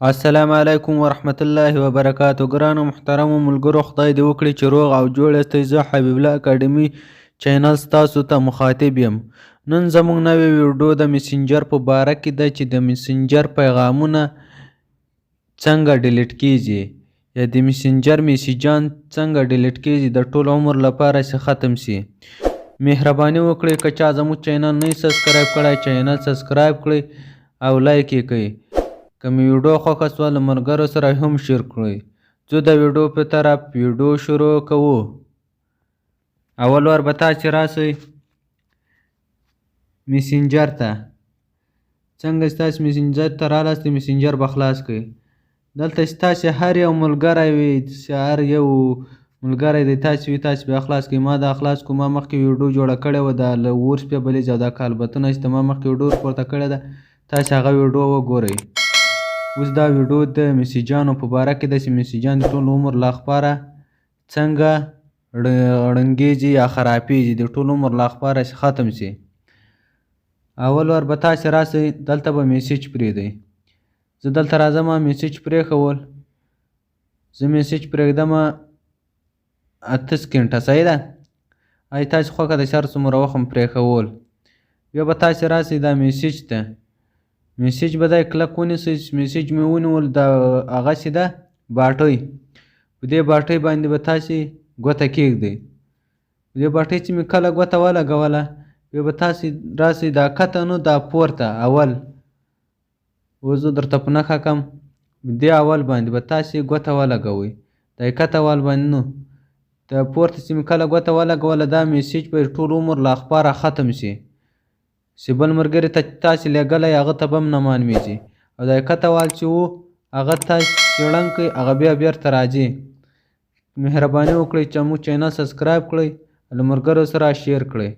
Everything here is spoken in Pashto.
السلام علیکم ورحمت الله وبرکاتو. ګرانو محترمو ملګرو، خدای دې وکړي چې روغ او جوړ یاستئ. زه حبیب الله اکاډمي چینل ستاسو ته مخاطب یم. نن زموږ نوې ویډیو د میسنجر په باره کې ده چې د میسنجر پیغامونه څنګه ډیلیټ کیږي یا د میسنجر میسجان څنګه ډیلیټ کیږي، د ټول عمر لپاره چې ختم شي. مهرباني وکړئ، که چا زموږ چینل نه سبسکرایب کړی، چینل سبسکرایب کړئ او لایک یې کړئ. که مې ویډیو خوښه شوه، له ملګرو سره هم شیر کړئ. ځو د ویډیو په طرف، ویډیو شروع کوو. اول وار به تاسې راسئ میسنجر ته. څنګه چې تاسې میسنجر ته رالاستئ، میسنجر به خلاص کړئ. دلته چې تاسې هر یو ملګری وي، چې هر یو ملګری دی تاسې وي، تاسې بیا خلاص کړئ. ما دا خلاص کړو. ما مخکې ویډیو جوړه کړې وه، دا له ورس پې بلیز او دا کالبتونه چې ما مخکې ویډیو پورته کړې ده، تاسې هغه ویډیو وګورئ. اوس دا ویډیو د میسجانو په باره کې ده چې میسجان د ټول عمر لپاره څنګه ړنګېږي یا خرابېږي، د ټول عمر لپاره چې ختم شي. اول وار به تاسې راسئ، دلته به میسج پرېږدئ. زه دلته راځم، میسج پرېښول. زه میسج پرېږدم 8 سکنټه، صحیح ده. ای تاسې خوښه ده چې هر څومره وخت هم پرېښول. بیا به تاسې راسئ دا میسج ته، میسج به دی کلک ونیسئ. چې میسج مې ونیول، دا هغسې ده باټۍ، په دې باټۍ باندې به تاسې ګوته کېږدئ. په دې باټۍ چې مې کله ګوته ولګوله، بیا به تاسې راسئ دا کته، نو دا پورته اول، اوس زه درته په نښه کم، دې اول باندې به تاسې ګوته ولګوئ، دا کته اول باندې. نو دا پورته چې مې کله ګوته ولګوله، دا میسج به ټول عمر لپاره ختم شي چې بل ملګري ته تاسې لېږلی، هغه ته به هم نه معلومیږي. او دا کته وال چې وو، هغه تاسې ړنګ کړئ، هغه بیا بیرته راځي. مهرباني وکړئ چې موږ چینل سبسکرایب کړئ، له ملګرو سره شیر کړئ.